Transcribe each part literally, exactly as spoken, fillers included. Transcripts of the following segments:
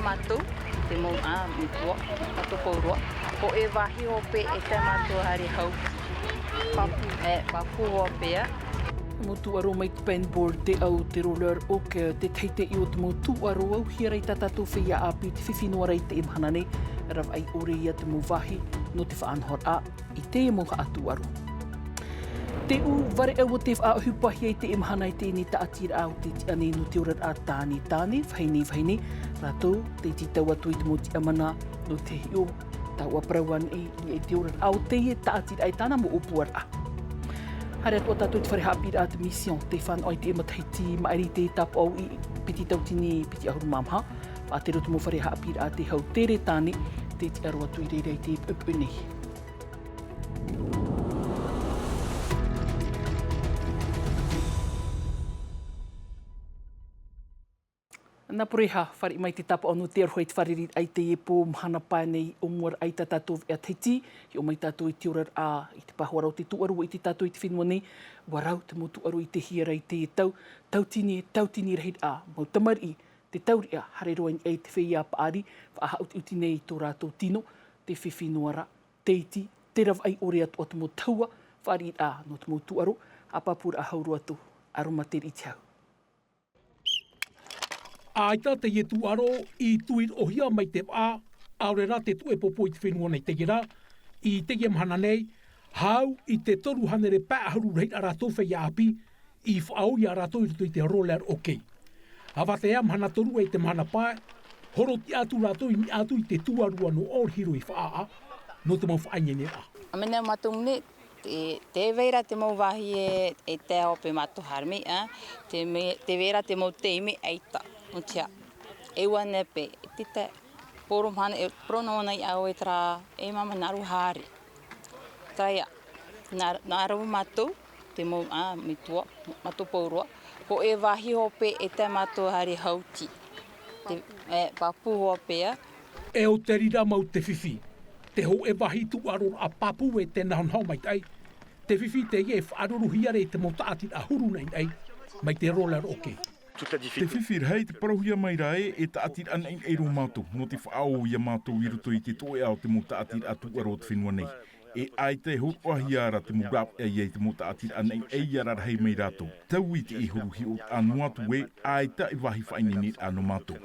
Mātou, te mau, ā, metua, mātou pauroa. Hōʻē vāhi hope e tae mātou haere hau. Pāpū, e, pāpū hope, ā. Te mau tūʻaro mai te paintball, te au, te roller hockey, te tahi tei o te mau tūʻaro auhia ra i tā tātou feiā ʻāpī i te fifi noa ra i teie mahana nei, ravaʻi ʻore ia te mau vāhi nō te faʻanahoraʻa i te mau haʻatūʻaro. Te ʻū vare ʻau o te faʻaʻohipahia i teie mahana i teie nei tāʻatiraʻa o te tiʻa nei nō te oraraʻa tāne tāne, vahine vahine, rātou tei tītau atu i te mau tiʻamana nō te hiʻo, taua parau ānei i te oraraʻa o teie tāʻatiraʻa i tāna mau ʻōpuaraʻa. Haere atu ā tātou i te fare haʻapiʻiraʻa te Mission, tē fānaʻo i teie matahiti, maʻiri te tāpaʻo i piti tautini piti ʻahuru mā maha, faʻatere te mau fare haʻapiʻiraʻa te hau tere tāne, tē tiʻa roa atu i reira i te poʻipoʻi nei. Nā Poreha, fāriʻi mai te tāpaʻo nō te aroha i te fārereiraʻa i teie pō mahana pae nei, ʻōmuaraʻa i tā tātou veʻa tahiti, hiʻo mai tātou i te oraraʻa, i te pāhoa ra o te tūʻaro i ʻite tātou i te fenua nei, ʻua rau te mau tūʻaro i ʻitehia ra i teie tau, tautini, tautini rahiraʻa, mau tamariʻi, te tauriʻa, haere roa i niʻa i te feiā paʻari, faʻahaʻutiʻuti nei i tō rātou tino, te fifi noa ra, te iti, te ravaʻi ʻore atoʻa te mau tahua, fāriʻiraʻa nō te mau tūʻaro, ʻa pāpūraʻa hau roa atu, aromatera i te hau. ʻAita teie tūʻaro i tuiroʻohia mai te vaʻa, ʻaore rā te tuʻe pōpō i te fenua nei, teie rā, i teie mahana nei, hau i te toru hānere pae ʻahuru rahiraʻa rātou feiā ʻāpī, i faʻaō ia rātou i roto i te roller hockey. ʻAvatea mahana toru e te mahana pae, horotiʻa atu rātou i niʻa atu i te tuarua nō ʻAorihiro i Faʻaʻā, nō te mau faʻaineineraʻa. ʻĀmene, mātou nei, tē, tē vai ra te mau vāhi e, e tae hope mātou haere mai, ā, tē me-, tē vai ra te mau taime ʻaita, nō te aha. E ʻua nepe, te tae, poro mahana, e poro noa nei au e terā, e māmā nā rua haere. Terā ia, nā, nā rāua mātou, te mau, ā, metua, mātou pauroa. Hōʻē vāhi hope e tae mātou haere hau iti. Te, e, pāpū hope, ā. E ʻo te reira mau te fifi. Te hōʻē vāhi tūʻaroraʻa pāpū e te nahonaho maitaʻi. Te fifi teie e faʻaruruhia ra i te mau tāʻatiraʻa huru naʻinaʻi, mai te roller hockey. Te fifi rahi te parauhia mai ra ē, e tāʻatiraʻa naʻinaʻi roa mātou, nō te faʻaō ia mātou i roto i te toʻeʻa o te mau tāʻatiraʻa tūʻaro o te fenua nei. E ʻaita e hōroʻahia ra te mau rāveʻa ia i te mau tāʻatiraʻa naʻinaʻi ia rarahi mai rātou. Taui te huru hiʻoraʻa noa atu ē, ʻaita e vāhi faʻaineineraʻa nō mātou.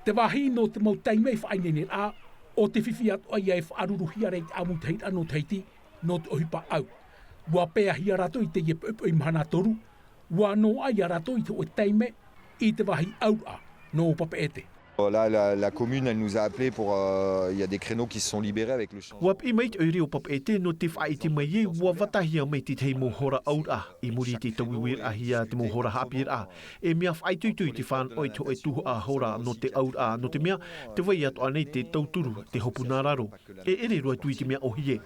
Te vāhi nō te mau taime faʻaineineraʻa, ʻo te fifi atoʻa ia e faʻaruruhia ra i te ʻāmuitahiraʻa nō Tahiti, nō te ʻohipa ʻau. ʻUa peahia rātou i teie poʻipoʻi mahana toru, ʻua noaʻa ia rātou i te hōʻē taime i te vāhi ʻauraʻa nō Papeʻete. Là, la, la commune, elle nous a appelés pour, euh, il y a des créneaux qui se sont libérés avec le chantier. ʻUa piʻi mai te ʻoire o Papeʻete nō te faʻaʻite mai ē, ʻua vātahia mai te tahi mau hora ʻauraʻa, i muri i te tauiuiraʻahia te mau hora haʻapiʻiraʻa. E mea faʻaitoito i te fānaʻo i te hōʻē tuhaʻa hora nō te ʻauraʻa, nō te mea, tē vai atoʻa nei te tauturu, te hopu nā raro. E ʻere roa atu i te mea ʻōhie.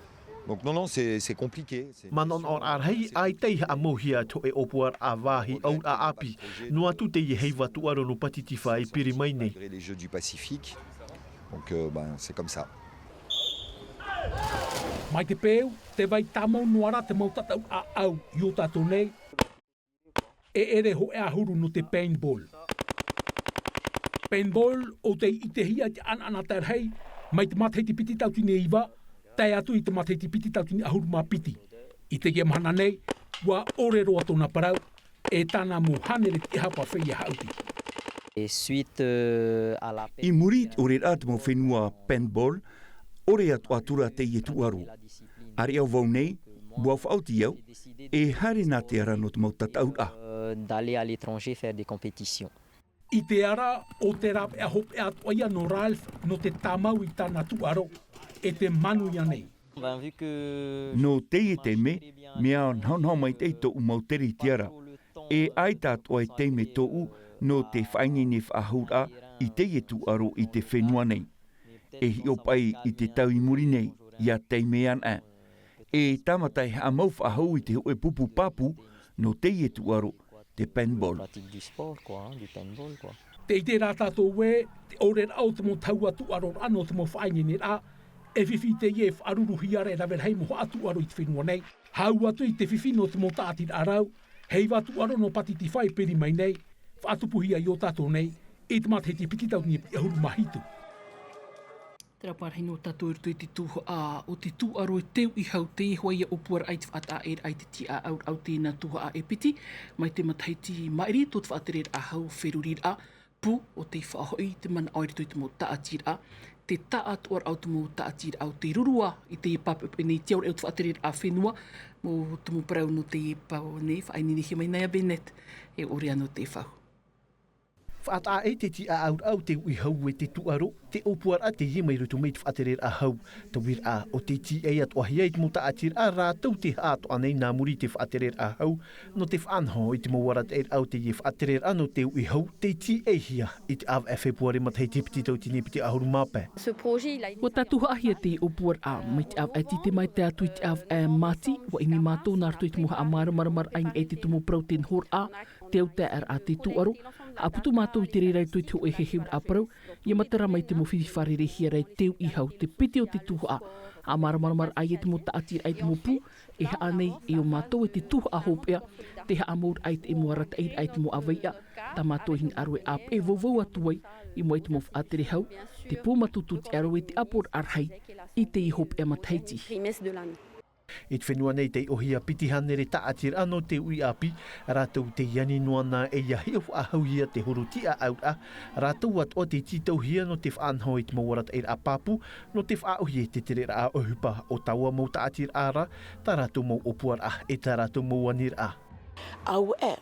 Donc, non, non, c'est, c'est compliqué. C'est une question. Manaʻonaʻoraʻa rahi, ʻaita i haʻamauhia te hōʻē ʻōpuaraʻa vāhi ʻauraʻa ʻāpī, noa atu teie heiva tūʻaro nō Pātitifā i piri mai nei. Les Jeux du Pacifique. Donc, euh, ben, c'est comme ça. Mai te peu, tē vai tāmau noa ra te mau tataʻuraʻa ʻau i ō tātou nei. E ʻere hōʻē ʻahuru nō te paintball. Paintball, ʻo tei ʻitehia i te ʻanaʻanatae rahi, mai te matahiti piti tautini e iva, tae atu i te matahiti piti tautini ʻahuru mā piti. I teie mahana nei, ʻua ʻore roa tōna parau, e tāna mau hānere tiʻahapa feiā haʻuti. Et suite, euh, à la I muri i te ʻoreraʻa te mau fenua paintball, ʻore atu atu ra teie tūʻaro. ʻAreʻa vau nei, ʻua faʻaoti au, e haere nā te ara nō te mau tataʻuraʻa. Euh, d'aller à l'étranger faire des compétitions. I te ara, ʻo te rāveʻa hopeʻa atoʻa ia nō Ralph, nō te tāmau i tāna tūʻaro, e te manuia nei. Ben, vu que Nō teie taime, mea nahonaho maitaʻi tōʻu mau tere i te ara. E ʻaita atoʻa e taime tōʻu nō te faʻaineine faʻahouraʻa i teie tūʻaro i te fenua nei. E hiʻo paʻi i te tau i muri nei, ʻia taime ana. E tāmata e haʻamau faʻahou i te hōʻē pupu pāpū nō teie tūʻaro, te paintball. Pratique du sport, quoi, hein, du paintball, quoi. Tē ʻite ra tātou ē, te ʻoreraʻa o te mau tahua tūʻaroraʻa nō te mau faʻaineineraʻa, e fifi teie e faʻaruruhia ra e rave rahi mau haʻatūʻaro i te fenua nei. Hau atu i te fifi nō te mau tāʻatiraʻa rau, heiva tūʻaro nō Pātitifā i piri mai nei, faʻatupuhia i ō tātou nei, I te matahiti piti tauatini e piti ʻahuru mā hitu. Te rāpae rahi nō tātou i roto i te tuhaʻa o te tūʻaro e te uʻi hau, teie hoʻi ia ʻōpuaraʻa i te faʻataʻaʻēraʻa i te tiʻaʻauraʻa o tēnā tuhaʻa e piti, mai te matahiti maʻiri tō te faʻatereraʻa hau, feruriraʻa, pū, ʻo tei faʻahoʻi te manaʻo i roto i te mau tāʻatiraʻa, te taʻatoʻaraʻa o te mau tāʻatiraʻa o te rurua i teie pāpaʻi nei, te auraʻa o te faʻatereraʻa fenua, mō te mau parau nō teie pāpaʻi nei, faʻaineinehia mai na ia Bennett, e ʻore ā nō te fau. Faʻataʻa i te tiʻaʻauraʻa o te uʻi hau e te tūʻaro, te ʻōpuaraʻa teie mai roto mai te faʻatereraʻa hau. Te uiraʻa, ʻo tei tīaʻi atoʻahia i te mau tāʻatiraʻa rātou tē haʻatoʻa nei nā muri i te faʻatereraʻa hau, nō te faʻanaho i te mau arataʻiraʻa o teie faʻatereraʻa nō te uʻi hau, tei tīaʻihia i te ʻāvaʻe Fepuare matahiti piti tauatini e piti ʻahuru mā pae. Ua tātuhaʻahia te ʻōpuaraʻa, mai te ʻāvaʻe Tite mai te atu i te ʻāvaʻe Māti, ua ʻimi mātou nā roto i te mau haʻamāramaramaraʻa i niʻa i te tumu parau, te nohoraʻa, te autaeaʻaraʻa, te tūʻaro, haʻaputu mātou i te reira i roto i te hōʻē heheuraʻa parau, ia matara mai te mau fifi fārereihia ra e te uʻi hau, te piti o te tuhaʻa, haʻamāramaramaraʻa i te mau tāʻatiraʻa i te mau pū, e haʻa nei e ʻo mātou e te tuhaʻa hopeʻa, te haʻamauraʻa i te mau arataʻiraʻa i te mau ʻāvaʻe, tā mātou e hinaʻaro e ʻāpeʻe vauvau atu ai, i mua i te mau faʻatere hau, te pū mātutu, te ʻaro e te ʻāpoʻoraʻa rahi, i teie hopeʻa matahiti. I te fenua nei tei ʻōhia piti hānere tāʻatiraʻa nō te uʻi ʻāpī, rātou tei ani noa na e ia hiʻo faʻahouhia te huru tiʻaʻauraʻa, rātou atoʻa tei tītauhia nō te faʻanaho i te mau arataʻiraʻa pāpū, nō te faʻaʻōhie i te tereraʻa ʻohipa o taua mau tāʻatiraʻa ra, tā rātou mau ʻōpuaraʻa e tā rātou mau aniraʻa. Auē,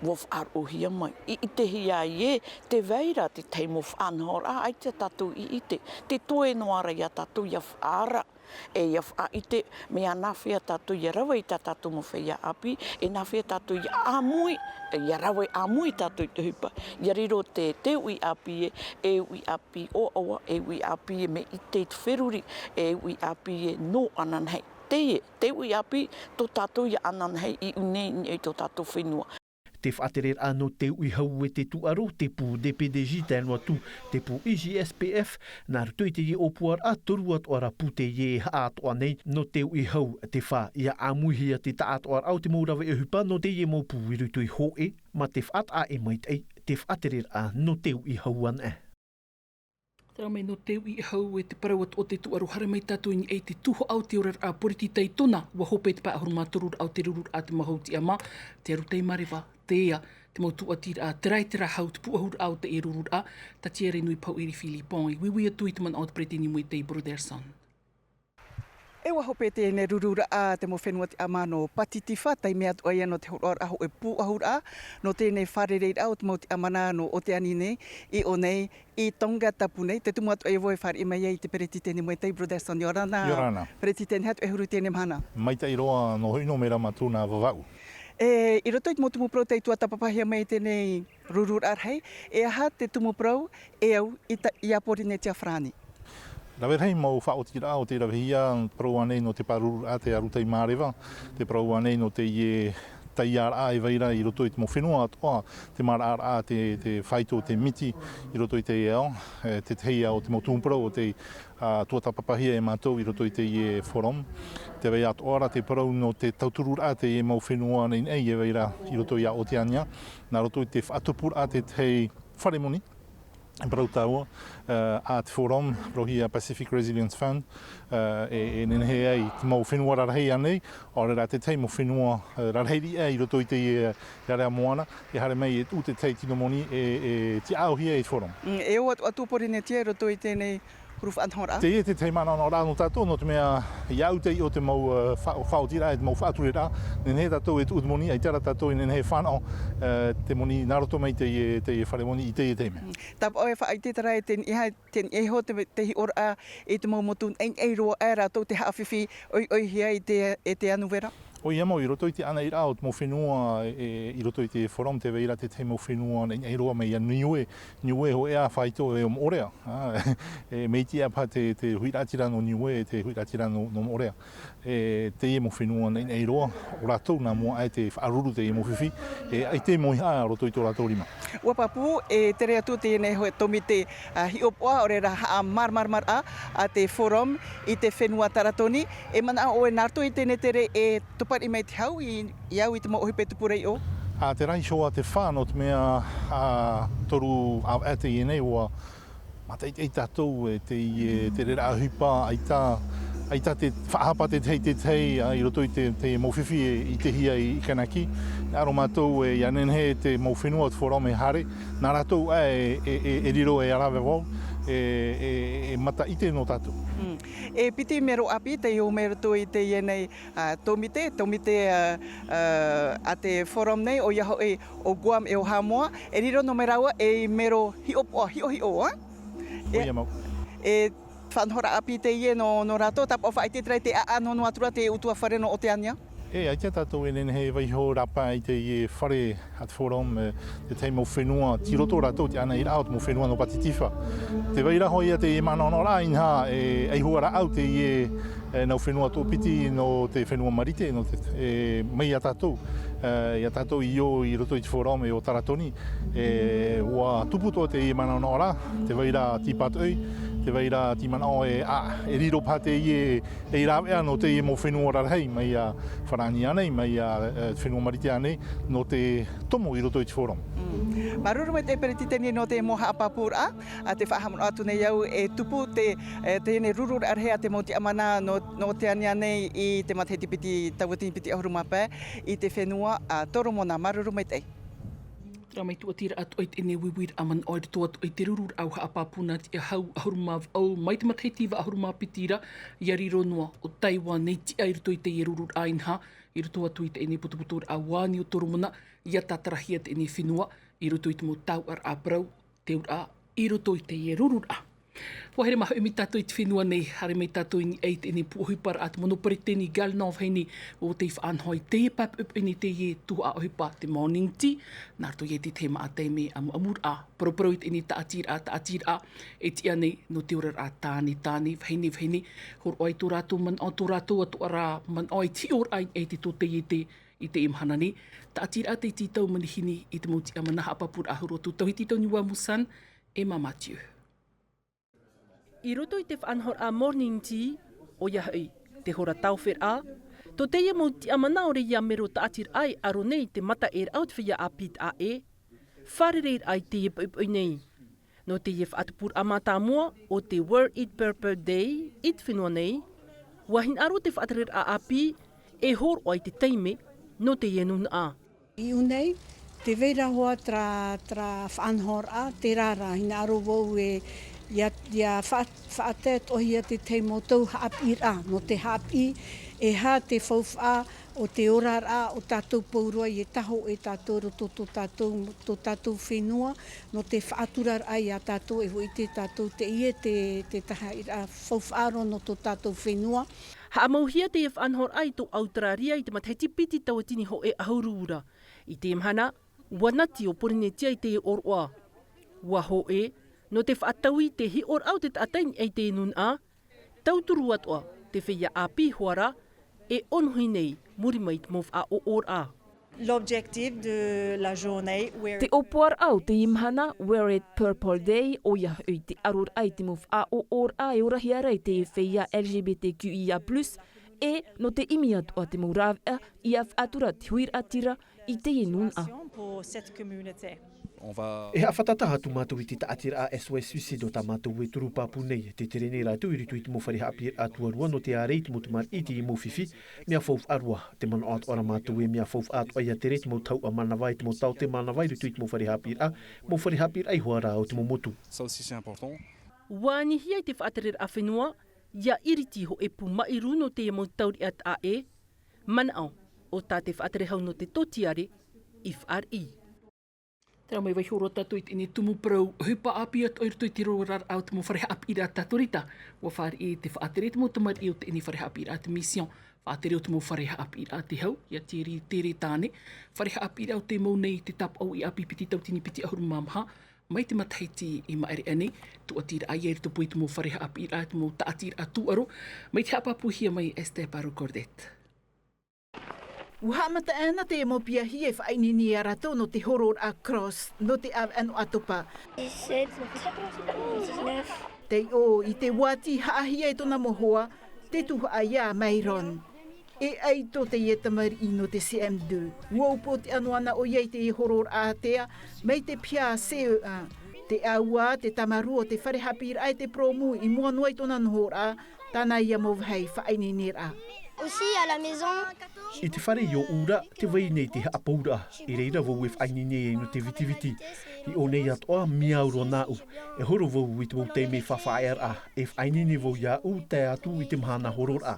ua faʻaroʻohia mai, i ʻitehia ai ē, tē vai ra te tahi mau faʻanahoraʻa, ʻaita tātou i ʻite, tē toe noa ra ia tātou ia faʻaara, e ia faʻaʻite, mea nāfea tātou ia rave i tā tātou mau feiā ʻāpī, e nāfea tātou ia ʻāmui, ia rave ʻāmui tātou i te ʻohipa. Ia riro te, te uʻi ʻāpī ē, e uʻi ʻāpī ʻoaʻoa, e uʻi ʻāpī ē mea ʻite i te feruri, e uʻi ʻāpī ē nō ananahi. Teie, te uʻi ʻāpī, tō tātou ia ananahi i ʻō nei i niʻa i tō tātou fenua. Te faʻatereraʻa nō te uʻi hau e te tūʻaro, te pū D P D J tae noa atu te pū I G S P F, nā roto i teie ʻōpuaraʻa, toru atoʻa ra pū teie e haʻatoʻa nei nō te uʻi hau, te fā, ia ʻāmuihia te taʻatoʻaraʻa o te mau rave ʻohipa nō teie mau pū i roto i hōʻē, mā te faʻataʻa e maitaʻi te faʻatereraʻa nō te uʻi hau anaʻe. Terā mai nō te uʻi hau e te parau atoʻa o te tūʻaro, haere mai tātou i niʻa i te tuhaʻa o te oraraʻa poritita i Tonga, ʻua hope te pae ʻahuru mā toru raʻa o te rururaʻa a te mau hau tiʻamā, te arataʻi māreva, te ea, te mau tūʻatiraʻa, terā e terā hau, te pūʻohuraʻa o teie rururaʻa, tā Thierry Nui Pauʻiri Philippon i uiui atu i te manaʻo o te peretiteni Moetai Brotherson. E ʻua hope teie rururaʻa a te mau fenua tiʻamā nō Pātitifa, taime atoʻa ia nō te hōroʻaraʻa hōʻē pūʻohuraʻa, nō teie fārereiraʻa o te mau tiʻamā nō Oteani nei, i ʻō nei, i Tongatapu nei, te tumu atoʻa ia vau e fāriʻi mai ai i te peretiteni Moetai Brotherson, ʻia ora na. ʻIa ora na. Peretiteni, haere atu e huru i teie mahana. Maitaʻi roa noa hoʻi nō, mai ra mātou nā Vavaʻu. E, i roto i te mau tumu parau tei tuatāpapahia mai i teie rururaʻa rahi, e aha te tumu parau e au i ta-, ia Pōrīnetia Farāni? Rave rahi mau faʻaotiraʻa o tei ravehia, parau ānei nō te pārururaʻa, te arataʻi māreva, te parau ānei nō teie taiaraʻa e vai ra i roto i te mau fenua atoʻa, te maraʻaraʻa, te, te faito, te miti i roto i te ao, e, te tahi ia o te mau tumu parau o tei, ā, tuatāpapahia e mātou i roto i teie forum. Tē vai atoʻa ra te parau nō te tautururaʻa teie mau fenua nei, nei e vai ra i roto ia Oteania, nā roto i te faʻatupuraʻa te tahi fare moni, parau tāua, ā, a te forum, parauhia Pacific Resilience Fund, ā, e, e nehenehe ai te mau fenua rarahi ānei, ʻaore rā te tahi mau fenua, ā, rarahi riʻi i roto i te, ā, area moana, e haere mai e tuʻu te tahi tino moni e, e tiʻaʻauhia e te forum. Mm, e ʻō atu, atu Pōrīnetia i roto i teie huru faʻanahoraʻa? Teie te tahi manaʻonaʻoraʻa nō tātou, nō te mea, ʻia au tei ʻō te mau, ā, fa-, faʻaotiraʻa, te mau faʻaturearaʻa, nehenehe tātou e tuʻu te moni, ʻaita rā tātou e nehenehe e fānaʻo, ā, te moni nā roto mai teie, teie fare moni i teie taime. Mm. Tāpaʻo e faʻaʻite terā e te niʻa, te niʻa iho te, te hiʻoraʻa i te mau motu naʻinaʻi roa, ʻaita rātou tē haʻafifi ʻoiʻoihia i te, e te anu vera? ʻOia mau, i roto i te anairaʻa o te mau fenua, e, i roto i te forum, tē vai ra te tahi mau fenua naʻinaʻi roa mai ia Niue, Niue hōʻē ā faito e ʻo Moʻorea, ā, e, mea iti ā paha te, te huiraʻatira nō Niue, te huiraʻatira nō, nō Moʻorea. E, teie mau fenua naʻinaʻi roa, ʻo rātou nā mua aʻe tē faʻaruru teie mau fifi, e, ʻaita e moihaʻa roto i tō rātou rima. ʻUa pāpū, e tere atu teie nei hōʻē tōmite, ā, hiʻopoʻa, ʻaore rā haʻamāramaramaraʻa a te forum i te fenua Taratoni, e manaʻo ʻoe nā roto i teie tere e tupariʻi mai te hau i, i au i te mau ʻohipa e tupu ra i ʻō? A te rā iho a te fā, nō te mea, a, toru ʻāvaʻe teie nei, ʻua mātaʻitaʻi tātou e te, e te reira ʻohipa, ʻaita, ʻaita te faʻahapa te tahi, te tahi, a, i roto i te, te mau fifi e, i te hia i, i Kanaki. Nā ʻō mātou e, ʻia nehenehe te mau fenua o te Forum e haere, nā rātou ʻā e, e, e, e riro e ʻaravihi vau, e, e, e mata ʻite nō tātou. Mm. E piti mero ʻāpī, tei ʻō mai roto i teie nei, a, tōmite, tōmite, a, a, a te Forum nei, ʻoia hoʻi ʻo Guam e ʻo Haʻamoa, e riro nō mai rāua ei mero hiʻopoʻa, hiʻohiʻo, a? ʻOia mau. E faʻanahoraʻa ʻāpī teie nō, nō rātou, tāpaʻo faʻaʻite terā i te ʻāʻā noa atu ra te ʻutuāfare nō Oteania? E, ʻaita tātou e nehenehe e vaiiho rāpae i teie fare a te Forum, e, te tahi mau fenua, tei roto rātou te ʻānaʻiraʻa o te mau fenua nō Pātitifā. Tē vai ra hoʻi ia te manaʻonaʻoraʻa, inaha, e, ʻaihua rāʻau teie, e, nau fenua toʻopiti nō te fenua Marite, nō te, e, mai ia tātou, e, ia tātou i ō i roto i te Forum e ʻo Taratoni, e, ʻua tupu atoʻa teie manaʻonaʻoraʻa, tē vai ra te pātoʻi, tē vai ra te manaʻo e, a, e riro paha teie, e rāveʻa nō teie mau fenua rarahi, mai ia Farāni ānei, mai ia, e, fenua Marite ānei, nō te tomo i roto i te Forum. Mm. Māuruuru maitaʻi e Peretiteni nō te mau haʻapāpūraʻa, a, tē faʻahaʻamanaʻo atu nei au e tupu te, e, teie nei rururaʻa rahi a te mau tiʻamana nō, nō Oteania nei i te matahiti piti, tauatini piti ʻahuru mā pae i te fenua a Toromona. Māuruuru maitaʻi. Terā mai tuatira atoʻa i teie nei uiuiraʻa manaʻo i roto atoʻa i te rururaʻa haʻapāpū nā te ʻahuru, ʻahuru mā vaʻu, mai te matahiti ʻahuru mā piti ra, ʻia riro noa ʻo Taiwan e tiʻa i roto i teie rururaʻa, inaha, i roto atu i teie nei putuputuraʻa ʻua ani o Toromona, ʻia tātarahia teie nei fenua, i roto i te mau taoʻaraʻa parau, te auraʻa, i roto i teie rururaʻa. ʻUa haere mai hoʻi mai tātou i te fenua nei, haere mai tātou i niʻa i teie nei pū ʻohiparaʻa a te mono peretiteni Galenon vahine, ʻo tei faʻanaho i teie pāpaʻi nei teie tuhaʻa ʻohipa te Morning Tea, nā roto ia i te tahi maʻa taime ʻamuʻamuraʻa, paraparau i teie nei tāʻatiraʻa, tāʻatiraʻa, e tiʻa nei nō te oraraʻa tāne, tāne, vahine, vahine, hōroʻa i tō rātou manaʻo, tō rātou atoʻa rā manaʻo i te hiʻoraʻa i te tōtaiete i teie mahana nei, tāʻatiraʻa tei tītau manihini i te mau tiʻamana haʻapāpūraʻa huru atu, tauhiti tau niua Musan, Emma Mathieu. I roto i te faʻanahoraʻa Morning Tea, ʻoia hoʻi, te hora tāoferaʻa, tō teie mau tiʻamana ʻaore ia mero tāʻatiraʻa e aro nei i te mataʻeraʻa o te feiā ʻāpī taʻa ʻē, fārereiraʻa i teie poʻipoʻi nei. Nō teie faʻatupuraʻa mātāmua o te World Eat Purple Day i te fenua nei, ʻua hinaʻaro te faʻatereraʻa ʻāpī e hōroʻa i te taime nō teie nūnaʻa. I ʻō nei, tē vai ra hoʻi terā, terā faʻanahoraʻa, terā rā, hinaʻaro vau e, ʻia, ʻia fa-, faʻatae atoʻahia te tahi mau tau haʻapiʻiraʻa, nō te haʻapiʻi, e aha te faufaʻa o te oraraʻa o tātou pauroa, ʻia tae hoʻi tātou i roto tō tātou, tō tātou fenua, nō te faʻaturaraʻa ia tātou, e faʻaʻite tātou teie te, te tahiraʻa faufaʻa roa nō tō tātou fenua. Haʻamauhia teie faʻanahoraʻa i tō ʻAuteraria i te matahiti piti tauatini hōʻē ʻahuru ra. I teie mahana, ʻua nati ʻo Porinetia i teie ʻōroʻa. ʻUa hōʻē, nō te faʻataui i te hiʻoraʻa o te taʻata i niʻa i teie nūnaʻa, tauturu atoʻa te feiā ʻāpī hoʻi ra, e ʻōnohi nei, muri mai i te mau faʻaʻoʻoraʻa. L'objectif de la journée, where... Te ʻōpuaraʻa o teie mahana, Wear It Purple Day, ʻoia hoʻi te aroraʻa i te mau faʻaʻoʻoraʻa e orahia ra e te feiā L G B T Q I A plus, e nō te ʻimi atoʻa te mau rāveʻa, ʻia faʻatura te huiraʻatira i teie nūnaʻa. Pour cette communauté. E haʻafātata atu mātou i te tāʻatiraʻa S O S Suicide o tā mātou e turu pāpū nei, tē tere nei rātou i roto i te mau fare haʻapiʻiraʻa tuarua nō te ārai i te mau tamariʻi i te mau fifi, mea faufaʻa roa, te manaʻo atoʻa ra mātou e mea faufaʻa atoʻa ʻia tere te mau tahuʻa mānava e te mau taote mānava i roto i te mau fare haʻapiʻiraʻa, mau fare haʻapiʻiraʻa i hoʻi ra o te mau motu. Ça aussi, c'est important. ʻUa anihia i te faʻatereraʻa fenua, ʻia iriti hōʻē pū maʻiri nō te mau tauriʻa taʻa ʻē, manaʻo, ʻo tā te faʻatere hau nō te tōtiare, i fāriʻi. Terā mai vaiiho roa tātou i teie nei tumu parau ʻohipa ʻāpī atoʻa i roto i te oraraʻa o te mau fare haʻapiʻiraʻa tātorita. ʻUa fāriʻi te faʻatere te mau tamariʻi o teie nei fare haʻapiʻiraʻa te Mission. Faʻatere o te mau fare haʻapiʻiraʻa te hau, ia Thierry Tere Tāne. Fare haʻapiʻiraʻa o te mau nei i te tāpaʻo i ʻāpī piti tauatini piti ʻahuru mā maha. Mai te matahiti i maʻiri aʻe nei, tuatiraʻa ia i roto pū i te mau fare haʻapiʻiraʻa, te mau tāʻatiraʻa tūʻaro. Mai te haʻapāpūhia mai Esther Paro Cordet. ʻUa haʻamata ana te mau piahi e faʻaineine ia rātou nō te horoʻaraʻa cross, nō te ʻāvaʻe nō ʻAtopa. Dix-sept, dix-neuf. Tei ʻō i te uāti haʻahia e tōna mau hoa, te tuhaʻa ia Myron. E ʻaito teie tamariʻi nō te C M deux. Ua upoʻotiʻa noa ana ʻoia i te horoʻaraʻa ātea, mai te piha C E un. Te ʻāua, te tāmarū o te fare haʻapiʻiraʻa e te Promu i mua noa i tōna nohoraʻa, tāna ia mau vāhi faʻaineineraʻa. Aussi à la maison. I te fare i ʻōʻū ra, tē vai nei te haʻapauraʻa. I reira vau e faʻaineine ai nō te vitiviti. I ʻō nei atoʻa, mea au roa nāʻu. E horo vau i te mau taime fāfaʻaearaʻa. E faʻaineine vau iāʻu, tae atu i te mahana horoʻaraʻa.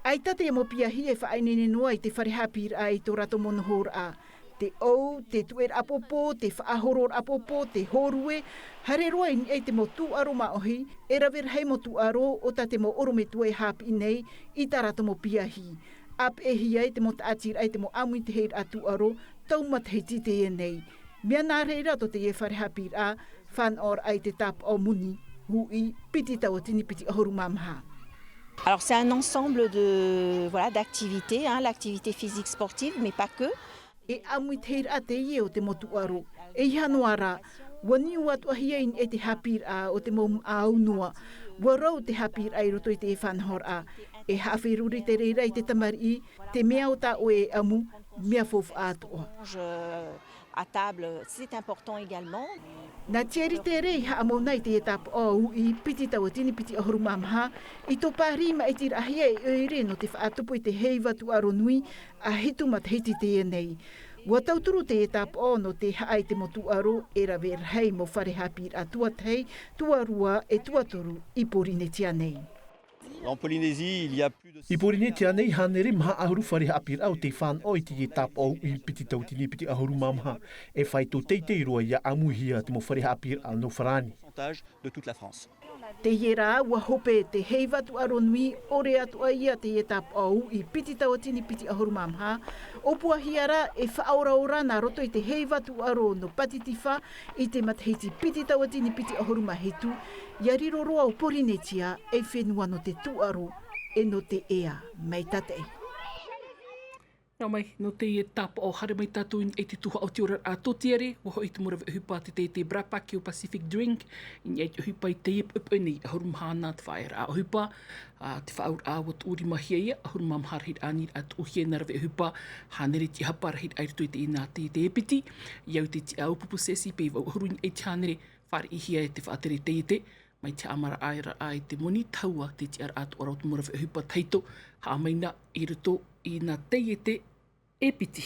ʻAita te mau piahi e faʻaineine noa i te fare haʻapiʻiraʻa i tō rātou mau nohoraʻa. Te ʻou, te tuʻeraʻa pōpō, te faʻahoroʻaraʻa pōpō, te hōrue, haere roa i niʻa i te mau tūʻaro māʻohi, e rave rahi mau tūʻaro, ʻo tā te mau ʻorometua e haʻapiʻi nei i tā rātou mau piahi. ʻĀpeʻehia ai te mau tāʻatiraʻa i te mau ʻāmuitahiraʻa tūʻaro, tau matahiti teie nei. Mea nā reira tō teie fare haʻapiʻiraʻa, fānaʻoraʻa i te tāpaʻo moni, uʻi, piti tauatini piti ʻahuru mā maha. Alors, c'est un ensemble de, voilà, d'activités, hein, l'activité physique sportive, mais pas que. E ʻāmuitahiraʻa teie o te mau tūʻaro. E ʻeiaha noa rā, ua niu atoʻahia i niʻa i te haʻapiʻiraʻa o te mau māʻa noa. Ua rau te haʻapiʻiraʻa i roto i te fānaʻoraʻa. E haʻaferuri te reira i te tamariʻi, te mea ʻo tā ʻoe e ʻamu, mea faufaʻa atoʻa. Mange, euh, à table, c'est important également. Nā Thierry Terré i haʻamou nei i te tāpaʻo uʻi piti tauatini piti ʻahuru mā maha, i tō pārī maʻitiraʻahia e ʻoire nō te faʻatupu i te heiva tūʻaro nui, ʻa hitu matahiti teie nei. Ua tauturu te tāpaʻo nō te haʻa i te mau tūʻaro, e rave rahi mau fare haʻapiʻiraʻa tuatahi, tuarua e tuatoru i Pōrīnetia nei. En Polynésie, il y a plus de... I Pōrīnetia nei, hānere maha ʻahuru fare haʻapiʻiraʻa o tē fānaʻo i te tāpaʻo uʻi piti tauatini piti ʻahuru mā maha. E faito teitei roa ʻia ʻāmuihia te mau fare haʻapiʻiraʻa nō Farāni. Pourcentage de toute la France. Teie rā, ua hope te heiva tūʻaro nui, ʻore atoʻa ia te tāpaʻo uʻi piti tauatini piti ʻahuru mā maha, ʻōpuahia rā e faʻaoraora nā roto i te heiva tūʻaro nō Pātitifā i te matahiti piti tauatini piti ʻahuru mā hitu, ʻia riro roa ʻo Pōrīnetia ei fenua nō te tūʻaro, e nō te ea mai tātaʻi. Nā mai, nō teie tāpaʻo, haere mai tātou i niʻa i te tuhaʻa o te oraraʻa tōtiare, ua hoʻi te mau rave ʻohipa a te taiete BRAPAC i te Pacific Drink, i niʻa i te ʻohipa i teie poʻipoʻi nei, ʻahuru mā maha ana te faʻaearaʻa ʻohipa, ā, te faʻaauraʻa ua tuʻurimahia ia, ʻahuru mā maha rahiraʻa aniraʻa tuʻuhia nā rave ʻohipa, hānere tiʻahapa rahiraʻa i roto i teie nā taiete e piti, i au i te tiʻa ʻaupupu Ceci Peiva, ʻua huru i niʻa i te hānere, fāriʻihia e te faʻatere taiete, mai te haʻamaraʻaraʻa i te moni, tahua te tiʻaraʻa atoʻa ra o te mau rave ʻohipa tahito, haʻamaina i roto i nā taiete e piti.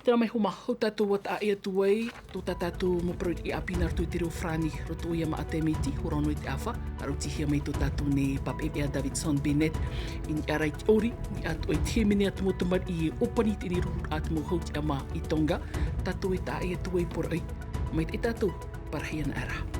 Terā mai hoʻi, hou tātou ua taʻa ʻē atu ai, tō tā tātou mau parau ʻāpī nā roto i te reo Farāni, roto ia Maʻa Tae Miti, hora ono i te ʻāfa, ʻa rautihia mai tō tātou nei papaʻi veʻa Davidson Bennett, i niʻa ra i te ʻori, i niʻa atoʻa i te hīmene a te mau tamariʻi e ʻōpani i teie nei rururaʻa a te mau hautiʻa mā i Tonga, tātou e taʻa ʻē atu ai i Poroʻi, maitaʻi tātou, parahi ana ra.